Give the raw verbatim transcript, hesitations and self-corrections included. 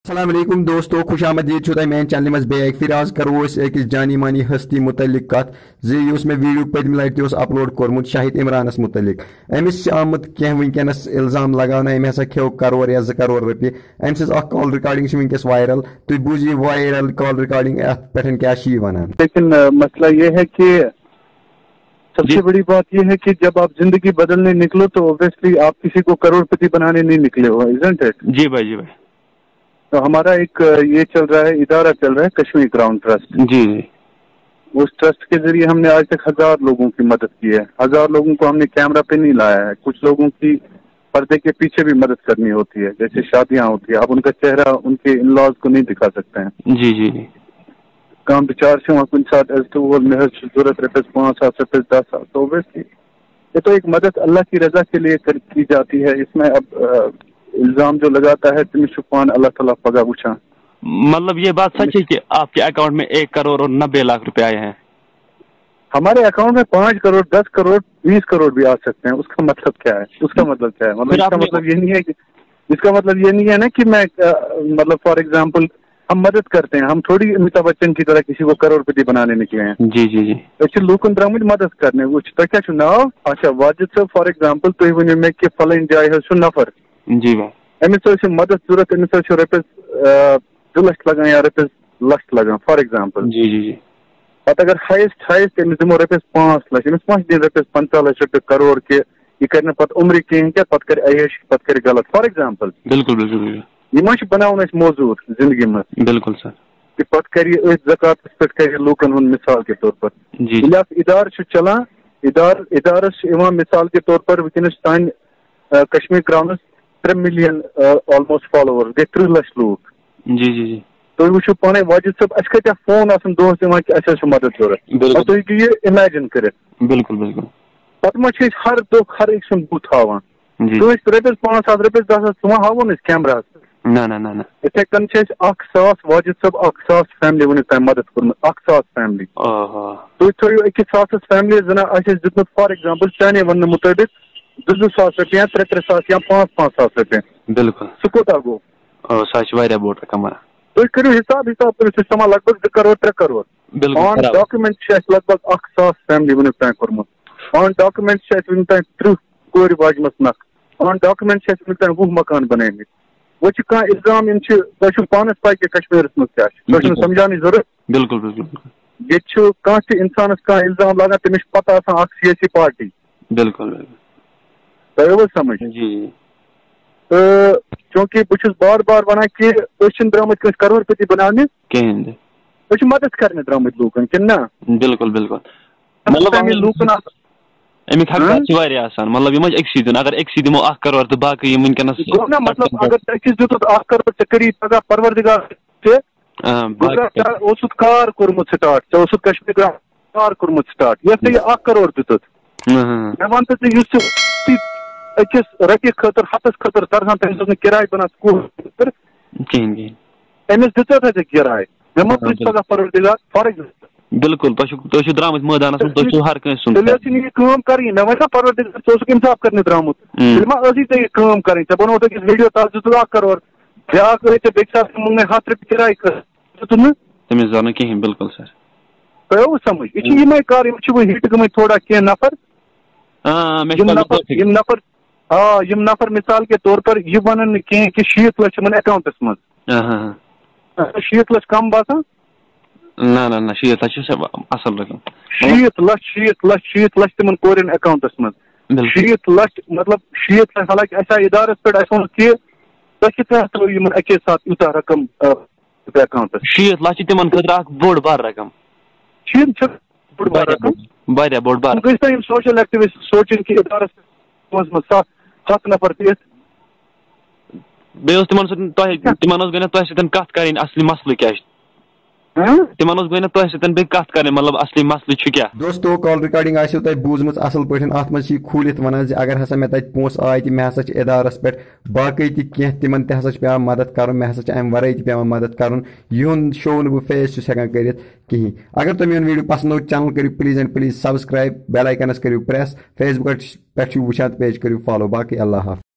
السلام علیکم دوستو، خوش آمدید چھو تۄہہِ میانہِ چینلہِ منٛز بیٚیہِ اکہِ پھِرِ۔ آز کرو أسۍ أکِس جانی مانی ہستی متعلق کتھ زِ یُس مےٚ ویڈیو پٔتمہِ لٹہِ تہِ اوس اپلوڈ کوٚرمُت شاہد عمرانس متعلق۔ أمِس چھِ آمُت کینٛہہ وٕنکیٚنس الزام لگاونہٕ، أمۍ ہسا کھیوٚو کرور یا زٕ کرور رۄپیہِ۔ أمۍ سٕنٛز اکھ کال ریکارڈنگ چھِ وٕنکیٚس وائرل۔ تُہۍ بوٗزِو یہِ وائرل کال ریکارڈنگ، اتھ پٮ۪ٹھ کیٛاہ چھِ یہِ ونان۔ لیکن آ، مسئلہ یہ ہے کہ سب جی۔ سے بڑی بات یہ ہے کہ جب آپ زندگی بدلنے نکلو تو اوبیسلی آپ کسی کو کروڑ پتی بنانے نہیں نکلے ہو، isn't it? جی بھائی، جی بھائی۔ تو ہمارا ایک آ، یہ چل رہا ہے، ادارہ چل رہا ہے کشمیر گراؤنڈ ٹرسٹ۔ جی جی۔ اس ٹرسٹ کے ذریعے ہم نے آج تک ہزار لوگوں کی مدد کی ہے، ہزار لوگوں کو ہم نے کیمرہ پہ نہیں لایا ہے، کچھ لوگوں کی پردے کے پیچھے بھی مدد کرنی ہوتی ہے، جیسے شادیاں ہوتی ہیں، آپ ان کا چہرہ ان کے ان لاز کو نہیں دکھا سکتے ہیں۔ جی جی جی۔ کانٛہہ بِچار چھُ یِوان کُنہِ ساتہٕ، as to وول مےٚ حظ چھُ ضوٚرَتھ رۄپیَس پانٛژھ ساس، رۄپیَس دَہ ساس، تو obviously یہ تو ایک مدد اللہ کی رضا کے لیے کر-، کی جاتی ہے۔ اس میں اب آ، الزام جو لگاتا ہے تٔمِس چھُ پانہٕ اللہ تعالیٰ پگاہ وٕچھان۔ मतलब ये बात सच है कि आपके अकाउंट में एक करोड़ और नब्बे लाख रुपए आए हैं? हमारे अकाउंट में पाँच करोड़, दस करोड़, बीस करोड़ भी आ सकते हैं, उसका मतलब क्या है? उसका मतलब क्या है? मतलब फिर इसका आपने मतलब ये नहीं है कि, इसका मतलब ये नहीं है ना कि मैं अ, मतलब फॉर एग्जांपल हम मदद करते हैं, हम थोड़ी अमिताभ बच्चन की तरह किसी को करोड़पति बनाने निकले हैं। जी जी जी। أسۍ چھِ لوٗکن درٛامٕتۍ مدد کرنہِ۔ وٕچھ، تۄہہِ کیٛاہ چھُ ناو؟ اچھا، واجد صٲب، فار ایگزامپل تُہۍ ؤنِو مےٚ کہِ فلٲنۍ جایہِ حظ چھُ نفر، जी भाई। أمِس حظ چھِ مدد ضوٚرتھ، أمِس حظ چھُ رۄپیَس آ، زٕ لچھ لگان یا رۄپیَس لچھ لگان، فار ایگزامپل۔ जी जी जी। پتہٕ اگر ہایسٹ ہایسٹ أمِس دِمو رۄپیَس پانٛژھ لچھ، أمِس ما چھِ دِنۍ رۄپیَس پنٛژاہ لچھ رۄپیہِ کرور کہِ یہِ کرِ نہٕ پتہٕ عمرِ کِہیٖنۍ کیٛاہ، پتہٕ کرِ عیٲشی، پتہٕ کرِ غلط، فار ایگزامپل۔ बिल्कुल बिल्कुल बिल्कुल। یہِ ما چھِ بناوُن اَسہِ موزوٗر زندگی منٛز؟ बिल्कुल सर। کہِ پتہٕ کرِ یہِ أتھۍ زکاتس پٮ۪ٹھ کرِ یہِ لوٗکن ہُنٛد مثال کے طور پر۔ जी ییٚلہِ اکھ ادارٕ چھُ چلان، ادارٕ، ادارس چھِ یِوان مثال کے طور پر وٕنکیٚنس سانہِ آ، کشمیر گراؤنڈس ترٛےٚ ملین آلموسٹ فالوورز، گٔے ترٕٛہ لچھ لوٗکھ۔ जी जी जी। تُہۍ وٕچھِو پانے واجد صٲب، اَسہِ کۭتیٛاہ فون آسن دۄہس یِوان کہِ اَسہِ حظ چھُ مدد ضوٚرتھ۔ बिल्कुल پتہٕ تُہۍ ہیٚکِو یہِ اِمیجِن کٔرِتھ۔ बिल्कुल बिल्कुल। پتہٕ ما چھِ أسۍ ہر دۄہ ہر أکۍ سُنٛد بُتھ ہاوان؟ जी। کٲنٛسہِ رۄپیَس پانٛژھ ساس، رۄپیَس دَہ ساس، ژٕ ما ہاوون أسۍ کیمراہس پٮ۪ٹھ؟ ना ना ना ना। یِتھَے کٔنۍ چھِ اَسہِ اکھ ساس، واجد صٲب، اکھ ساس فیملی وٕنیُک تام مدد کوٚرمُت، اکھ ساس فیملی۔ آہا۔ تُہۍ تھٲیِو أکِس ساسَس فیملی زَن آسہِ اَسہِ دیُتمُت، فار ایگزامپل، چانے وَننہٕ مُطٲبِق زٕ زٕ ساس رۄپیہِ یا ترٛےٚ ترٛےٚ ساس یا پانٛژھ پانٛژھ ساس رۄپیہِ۔ बिल्कुल۔ سُہ کوٗتاہ گوٚو؟ آ، سُہ حظ چھِ واریاہ بوٚڑ رقم بَنان۔ تُہۍ کٔرِو حِساب، حِساب کٔرِو، سُہ چھُ سَمان لگ بگ زٕ کَرور، ترٛےٚ کَرور۔ बिल्कुल آن برابر۔ ڈاکومینٹ چھِ اَسہِ لگ بگ اَکھ ساس فیملی وٕنیُک تام کوٚرمُت۔ آن ڈاکومینٹ چھِ اَسہِ وٕنیُک تام ترٕٛہ کورِ واجمَژٕ نَکھ۔ آن ڈاکومینٹ چھِ اَسہِ وٕنیُک تام وُہ مکان بَنٲومٕتۍ۔ وۄنۍ چھِ کانٛہہ الزام، یِم چھِ، تۄہہِ چھُو پانَس پَے کہِ کشمیٖرَس منٛز کیٛاہ چھُ، تۄہہِ چھُنہٕ بِلکُل۔ سَمجھاونٕچ ضوٚرَتھ۔ बिल्कुल बिल्कुल बिल्कुल۔ ییٚتہِ چھُ کانٛہہ تہِ اِنسانَس کانٛہہ الزام لاگان، تٔمِس چھِ پَتہ آسان اَکھ سیٲسی پارٹی۔ बिल्कुल बिल्कुल। تۄہہِ آو حظ سَمجھ؟ जी जी। تہٕ چوٗنٛکہِ بہٕ چھُس بار بار وَنان کہِ أسۍ چھِنہٕ درٛامٕتۍ کٲنٛسہِ کَرور پٔتی بَناونہِ، کِہیٖنۍ تہِ۔ أسۍ چھِ مدد کرنہِ درٛامٕتۍ لوٗکن، کِنہٕ نہ؟ بِلکُل بِلکُل۔ مطلب تَمہِ وۄنۍ لوٗکن آسان اَمِکۍ حقدار ہاں؟ چھِ واریاہ آسان، مطلب یِم ٲسۍ أکسٕے دیُن، اگر أکسٕے دِمو اَکھ کرور تہٕ باقٕے یِم وٕنکیٚنَس گوٚو نہ مطلب، اگر ژےٚ أکِس دیُتُتھ اَکھ کرور، ژےٚ کٔری پگاہ پروردگار تہِ، آ، گوٚو باقٕے ژےٚ اوسُتھ کار کوٚرمُت سٹارٹ، ژےٚ اوسُتھ کشمیر گرٛاوُنٛڈ کار کوٚرمُت سٹارٹ، یَتھ ژےٚ یہِ اَکھ کرور دیُتُتھ۔ اۭں، اۭں، مےٚ وَن تہٕ ژٕ، یُس ژٕ أکِس رۄپیہِ خٲطرٕ، ہَتَس خٲطرٕ تَرٕہَن تٔمِس اوس نہٕ کِراے بَنان سکوٗل خٲطرٕ۔ کِہیٖنۍ کِہیٖنۍ۔ أمِس دِژٕتھ ژےٚ کِراے؟ مےٚ ما آ، پرٛژھ بِلکُل۔ پگاہ پروردگار، فار ایگزامپل۔ بِلکُل، تۄہہِ چھُو، تُہۍ چھُو درٛامٕتۍ مٲدانَس منٛز، تُہۍ چھُو ہر کٲنٛسہِ سُنٛد تیٚلہِ خیال۔ ٲسٕے نہٕ یہِ کٲم کَرٕنۍ، مےٚ وَنہِ نا پروردگار، ژٕ اوسُکھ اِنصاف کَرنہِ درٛامُت۔ اۭں۔ تیٚلہِ ما ٲسٕے ژےٚ یہِ کٲم کَرٕنۍ؟ ژےٚ بَنووُتھ أکِس ویٖڈیو تَتھ دیُتُتھ اَکھ کرور، بیٛاکھ ٲسۍ ژےٚ بیٚکہِ ساتہٕ مۄنگ مےٚ ہَتھ رۄپیہِ کِراے کٔر، دیُتُتھ نہٕ؟ تٔمِس درٛاو نہٕ کِہیٖنۍ، بِلکُل سَر۔ تۄہہِ آوٕ سَمٕجھ؟ یہِ چھِ یِمَے کار، یِم چھِ وۄنۍ ہِٹ گٔمٕتۍ تھوڑا کینٛہہ نفر۔ آ، آ، مےٚ چھِ یِم پَتہ نفر، تۄہہِ۔ یِم نفر، آ، یِم نفر مثال کے طور پر یہِ وَنَن نہٕ کینٛہہ کہِ شیٖتھ لَچھ چھِ یِمَن اٮ۪کاوُنٛٹَس منٛز۔ آ، ہاں، ہاں۔ آ، شیٖتھ لَچھ کَم باسان؟ نہ، نہ، نہ، شیٖتھ لَچھ چھِ سٮ۪ٹھاہ اَصٕل رقم۔ شیٖتھ لَچھ، شیٖتھ لَچھ، شیٖتھ لَچھ تِمَن کورٮ۪ن اٮ۪کاوُنٛٹَس منٛز۔ بِلکُل۔ شیٖتھ لَچھ، مطلب، شیٖتھ لَچھ، حالانکہِ اَسہِ آیہِ اِدارَس پٮ۪ٹھ، اَسہِ ووٚن کہِ تۄہہِ کِتھ کٔنۍ ترٛٲوِو یِمَن اَکے ساتہٕ یوٗتاہ رقم، آ، اٮ۪کاوُنٛٹَس؟ شیٖتھ لَچھ چھِ تِمَن خٲطرٕ اَکھ بوٚڑ بار رقم۔ شیٖتھ چھِ بوٚڑ بار واریاہ رقم۔ بوٚڑ، واریاہ بوٚڑ بار۔ وۄنۍ گٔژھۍ نا یِم سوشل ایکٹیوسٹ سوچِنۍ کہِ ادارس منٛز منٛز ستھ، ہتھ نفر تہِ یِتھ۔ بیٚیہِ اوس تِمن سۭتۍ تۄہہِ، تِمن اوس گۄڈٕنٮ۪تھ تۄہہِ سۭتۍ کتھ کرٕنۍ، اصلی مسلہٕ کیٛاہ چھُ؟ ہاں؟ تِمن اوس گۄڈٕنٮ۪تھ تۄہہِ سۭتۍ بیٚیہِ کتھ کرٕنۍ، مطلب اصلی مسلہٕ چھُ کیٛاہ؟ دوستو، کال ریکارڈنگ آسیو تۄہہِ بوٗزمٕژ اصل پٲٹھۍ، اتھ منٛز چھِ یہِ کھوٗلِتھ ونان زِ اگر ہسا مےٚ تتہِ پونٛسہٕ آے تہِ مےٚ ہسا چھِ ادارس پٮ۪ٹھ باقٕے تہِ کینٛہہ، تِمن تہِ ہسا چھِ پٮ۪وان مدد کرُن، مےٚ ہسا چھِ امہِ ورٲے تہِ پٮ۪وان مدد کرُن، یِہُنٛد شو نہٕ بہٕ فیس چھُس ہٮ۪کان کٔرِتھ کِہیٖنۍ۔ اگر تۄہہِ میون ویڈیو پسند آو، چینل کٔرِو please and please subscribe، bell icon کٔرِو press، Facebook پٮ۪ٹھ چھِو وٕچھان تہٕ page کٔرِو follow۔ باقٕے اللہ حافظ۔